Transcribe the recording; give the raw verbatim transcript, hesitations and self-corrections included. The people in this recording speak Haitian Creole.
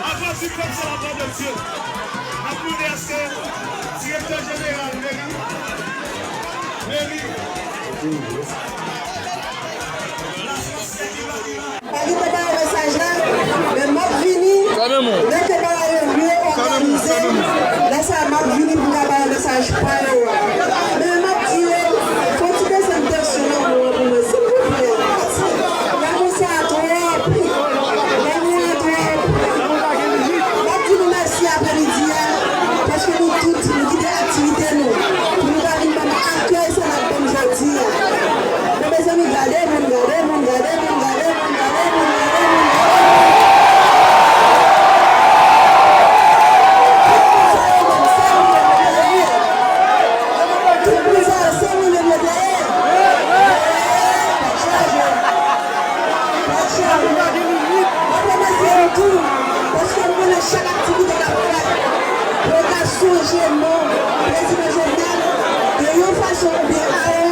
Aplodi pèp sa, la voix de Dieu. N ap mande aske direktè jeneral meri, meri, la Frans ki la, ki la. Pa gen tan ba yo mesaj la, men m ap vini. Lè ke bagay yo byen òganize, lè sa a m ap vini pou m ka ba yo mesaj pa yo a. Men m ap di yo, fò ti desann tansyon lanmou an pou mwen, silvouplè. Lanmou sa a twòp. Lanmou an twòp. M ap di nou mèsi aprèmidi a, paske nou tout, nou kite aktivite nou, pou nou ta vin ban m akèy sa n ap ban m jodi a. Men mezanmi, gade moun, gade moun, gade moun, gade moun, gade moun, gade moun, gade moun. Tout moun sa yo menm, se mwen menm yo ye. Tout moun sa yo, se mwen menm yo te ye. Tèt chaje. Tèt chaje. Mwen remèsye nou tou, paske m konnen chak aktivite n ap fè, yo ka sonje non Prezidan Jovenel de yon fason oubyen a